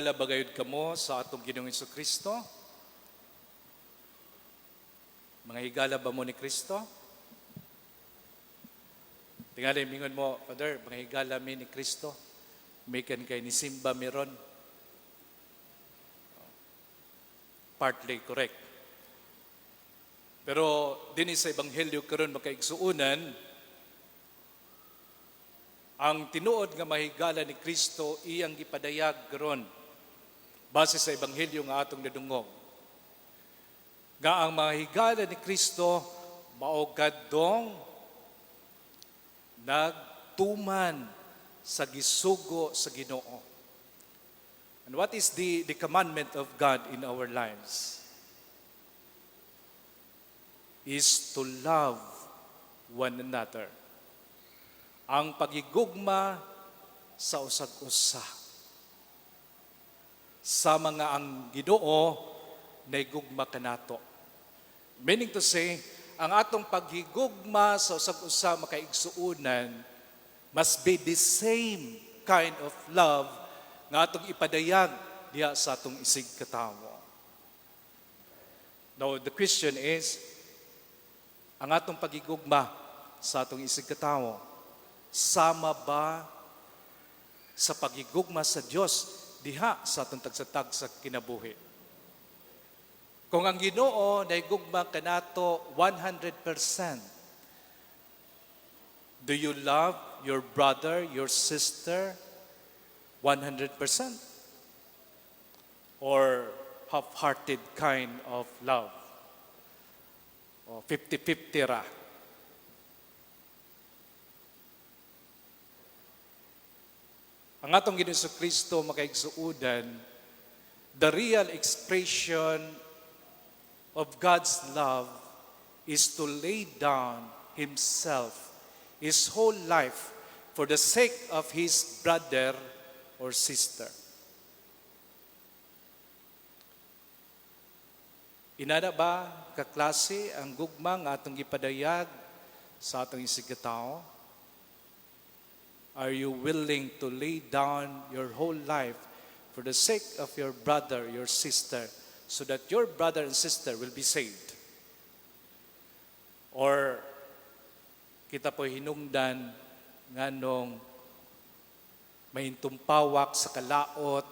Higala ba gayud kamo sa atong Ginoong Kristo? Mga higala ba mo ni Kristo? Tingali, mingon mo, "Father, mga higala mi ni Kristo. Mikan kay ni simba miron." Partly correct. Pero dinhi sa Ebanghelyo karon, makaigsuonan, ang tinuod nga mahigala ni Kristo iyang gipadayag karon base sa Ebanghelyo nga atong nadungog. Nga ang mga higala ni Kristo mao kadtong nagtuman sa gisugo sa Ginoo. And what is the commandment of God in our lives? Is to love one another. Ang pagigugma sa usag-usa. Sama nga ang Ginoo nahigugma kanato. Meaning to say, ang atong paghigugma sa usag-usa, makaigsuonan, must be the same kind of love nga atong ipadayag diha sa atong isig katawo. Now, the question is, ang atong pagigugma sa atong isig katawo, sama ba sa pagigugma sa Dios diha sa atong tagsa-tagsa kinabuhi? Kung ang Ginoo nahigugma kanato 100%, do you love your brother, your sister 100%? Or half-hearted kind of love? O 50-50 ra? Ang atong Ginoong Kristo, makaigsuonan, the real expression of God's love is to lay down himself, his whole life, for the sake of his brother or sister. Inana ba kaklase ang gugma nga atong gipadayag sa atong isigkatawo? Are you willing to lay down your whole life for the sake of your brother, your sister, so that your brother and sister will be saved? Or kita po hinungdan nganong may tumpawak sa kalaot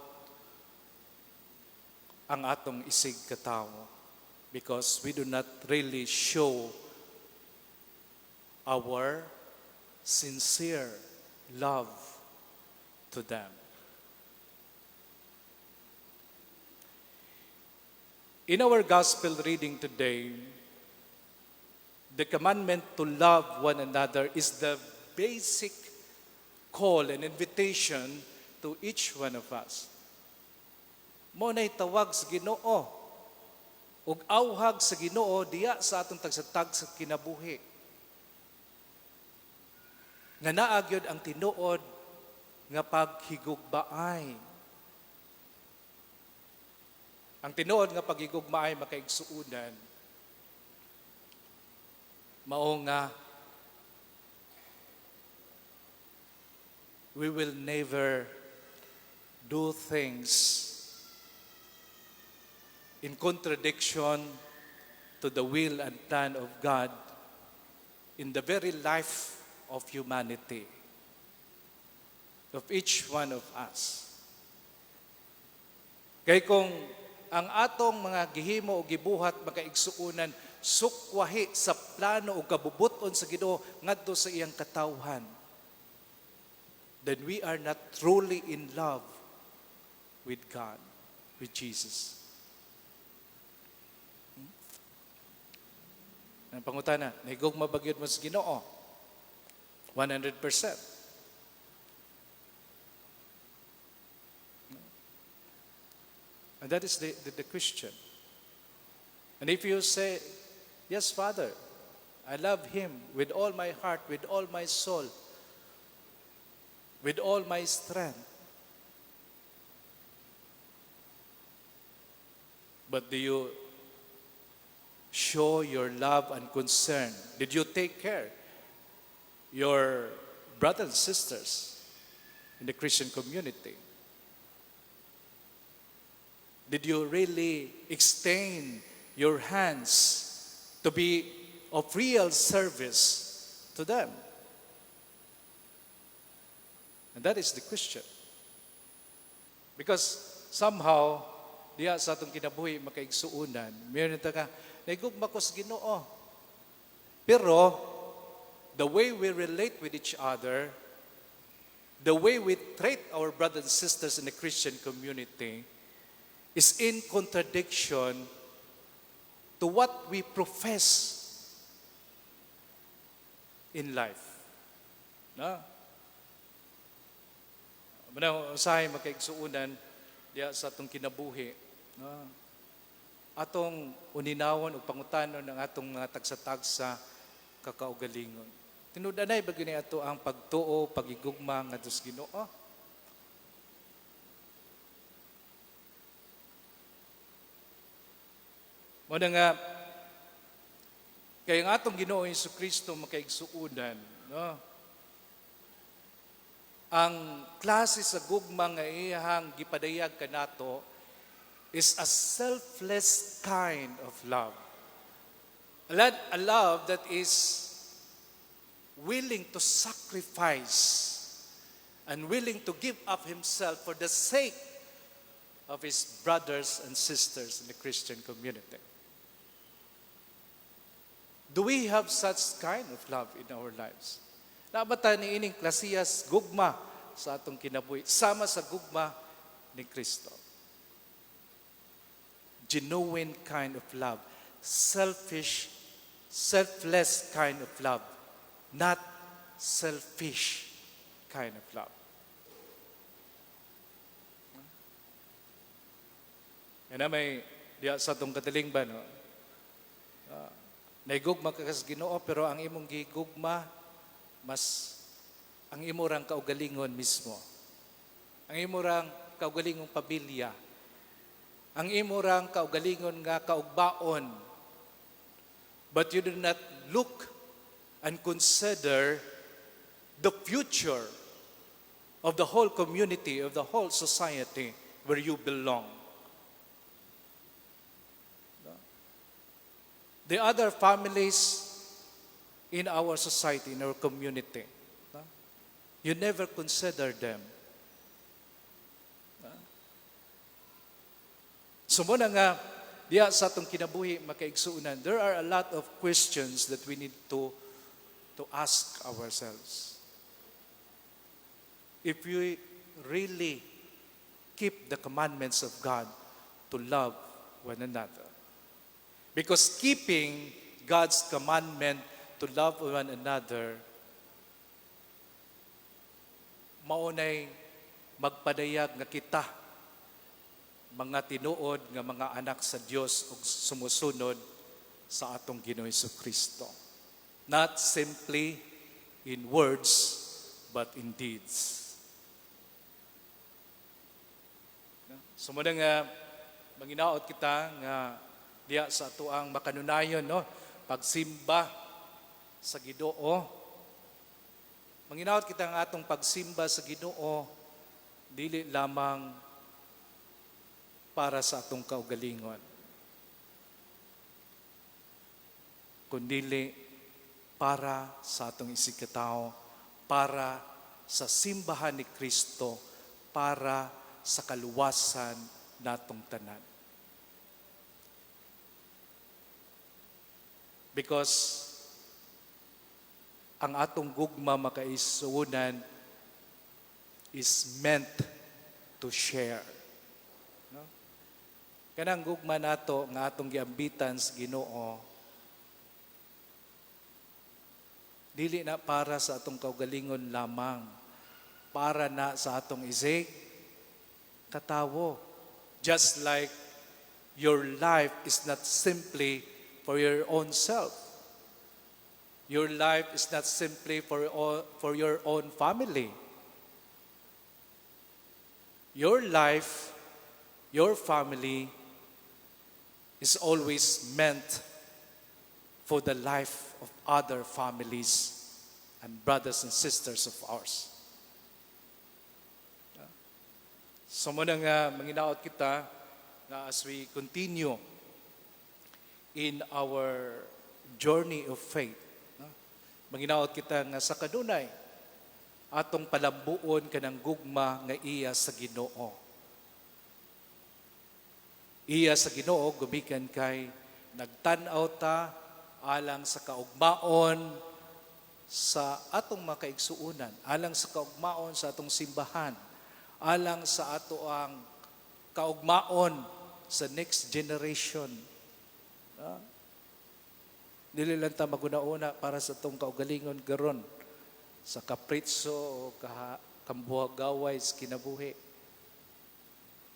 ang atong isig katawo because we do not really show our sincere love to them? In our gospel reading today, the commandment to love one another is the basic call and invitation to each one of us. Mao na'y tawag sa Ginoo ug awhag sa Ginoo diya sa atong tagsa-tagsa kinabuhi. Nga naa gyud ang tinuod nga paghigugmaay. Ang tinuod nga paghigugmaay, makaigsuonan, mao nga we will never do things in contradiction to the will and plan of God in the very life of humanity, of each one of us. Kay kung ang atong mga gihimo o gibuhat, makaigsuonan, sukwahi sa plano o kabubuton sa Ginoo ngadto sa iyang katawhan, then we are not truly in love with God, with Jesus. Ang pangutana, nahigugma ba gyud mo sa Ginoo? 100%? And that is the question. And if you say, "Yes, Father, I love Him with all my heart, with all my soul, with all my strength." But do you show your love and concern? Did you take care your brothers and sisters in the Christian community? Did you really extend your hands to be of real service to them? And that is the question. Because somehow, diya sa atong kinabuhi makaigsuunan, meron ta ka, "Naigugma ko sa Ginoo." Pero, the way we relate with each other, the way we treat our brothers and sisters in the Christian community is in contradiction to what we profess in life. Na? Mao na usahay makaigsuunan diya sa atong kinabuhi. No? Atong uninawon o pangutanon ng atong mga tagsa-tagsa kakaugalingon. Tinud-anay ba gyud ni ato ang pagtuo, pagigugma ngadto sa Ginoo? Mao na nga kay ang atong Ginoo Hesus Kristo, makaigsuunan, no? Ang klase sa gugma nga iyang gipadayag kanato is a selfless kind of love. A love that is willing to sacrifice and willing to give up himself for the sake of his brothers and sisters in the Christian community. Do we have such kind of love in our lives? Naa ba ta niining klasehas gugma sa atong kinabuhi, sama sa gugma ni Kristo? Genuine kind of love, selfish, selfless kind of love, not selfish kind of love. Yan na may diya sa atong katiling ba, no? Naigugma ka sa Ginoo, pero ang imong gigugma mas ang imo rang kaugalingon mismo. Ang imo rang kaugalingong pamilya. Ang imo rang kaugalingon nga kaugbaon. But you do not look and consider the future of the whole community, of the whole society where you belong. The other families in our society, in our community, no? You never consider them. No? So mao na nga, diya sa atong kinabuhi makaigsuunan, there are a lot of questions that we need to ask ourselves. If we really keep the commandments of God to love one another. Because keeping God's commandment to love one another, maunay magpadayag nga kita mga tinuod nga mga anak sa Dios ug sumusunod sa atong Ginoo Kristo. Not simply in words, but in deeds. So mao nga manginaot kita nga diya sa atoang makanunayon, no, pagsimba sa Ginoo. Manginaot kita ang atong pagsimba sa Ginoo dili lamang para sa atong kaugalingon, kundili para sa atong isigkatawo, para sa simbahan ni Kristo, para sa kaluwasan natong tanan. Because ang atong gugma, makaigsuonan, is meant to share. No? Kanang gugma nato nga atong giambitan sa Ginoo, dili na para sa atong kaugalingon lamang, para na sa atong isig katawo. Just like your life is not simply for your own self. Your life is not simply for your own family. Your life, your family is always meant for the life of other families and brothers and sisters of ours. So mao na nga manginaot kita nga as we continue in our journey of faith, no? Manginaot kita nga sa kanunay atong palambuon kanang gugma nga iya sa Ginoo. Iya sa Ginoo gumikan kay nagtan-aw ta alang sa kaugmaon sa atong mga kaigsuonan, alang sa kaugmaon sa atong simbahan, alang sa ato ang kaugmaon sa next generation. Ah? Dili lang ta maghuna-huna para sa atong kaugalingon karon sa kapritso o kambuhagaway sa kinabuhi.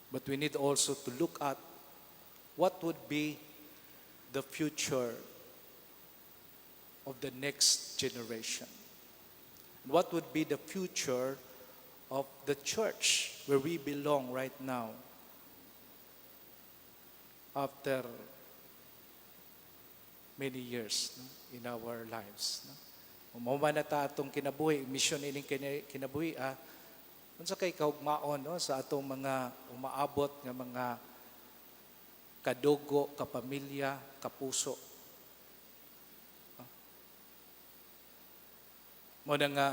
But we need also to look at what would be the future of the next generation. And what would be the future of the church where we belong right now after many years, no, in our lives. No? Mao na ta atong kinabuhi, mission ining kinabuhi, unsa kay kaugmaon, no, sa atong mga umaabot nga mga kadugo, kapamilya, kapuso. No? Mao na nga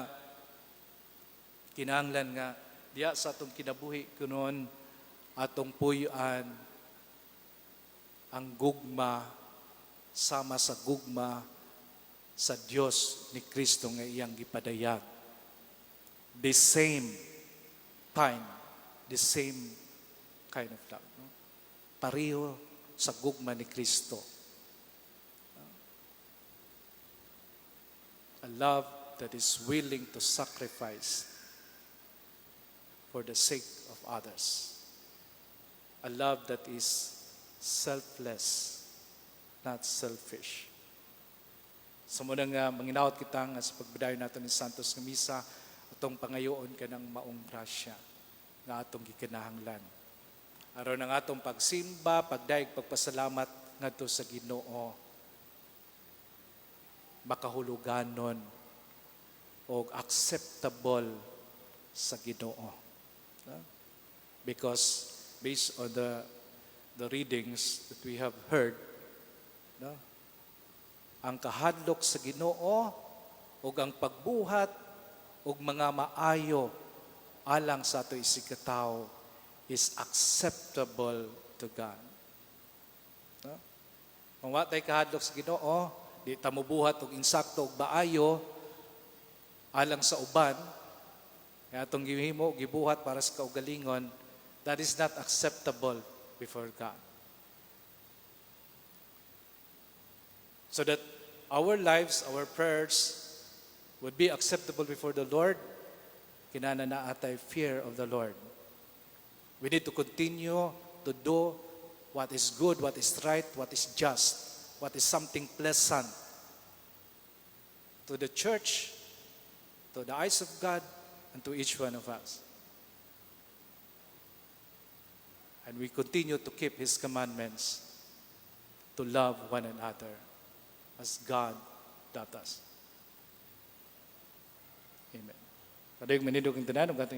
kinahanglan nga diya sa atong kinabuhi kunon atong puy-an ang gugma sama sa gugma sa Dios ni Kristo nga iyang gipadayag. The same kind of love. No? Pareho sa gugma ni Kristo. A love that is willing to sacrifice for the sake of others. A love that is selfless, not selfish. So mao na nga manginaot kita nga sa pagpadayon nato ni Santos nga Misa, atong pangayoon kanang maong grasya nga atong gikinahanglan. Aron ang atong pagsimba, pagdayeg, pagpasalamat ngadto sa Ginoo makahuluganon o acceptable sa Ginoo. No? Because based on the readings that we have heard, no, ang kahadlok sa Ginoo ug ang pagbuhat og mga maayo alang sa ato isigkatawo is acceptable to God. No? Kung wa tay kahadlok sa Ginoo, di ta mobuhat og insakto og maayo alang sa uban, kaya atong gihimo, gibuhat para sa kaugalingon, that is not acceptable before God. So that our lives, our prayers would be acceptable before the Lord, kinahanglan naa tay fear of the Lord. We need to continue to do what is good, what is right, what is just, what is something pleasant to the church, to the eyes of God, and to each one of us. And we continue to keep His commandments to love one another as God loved us. Amen. Padayong manindog ang tanan, ug atong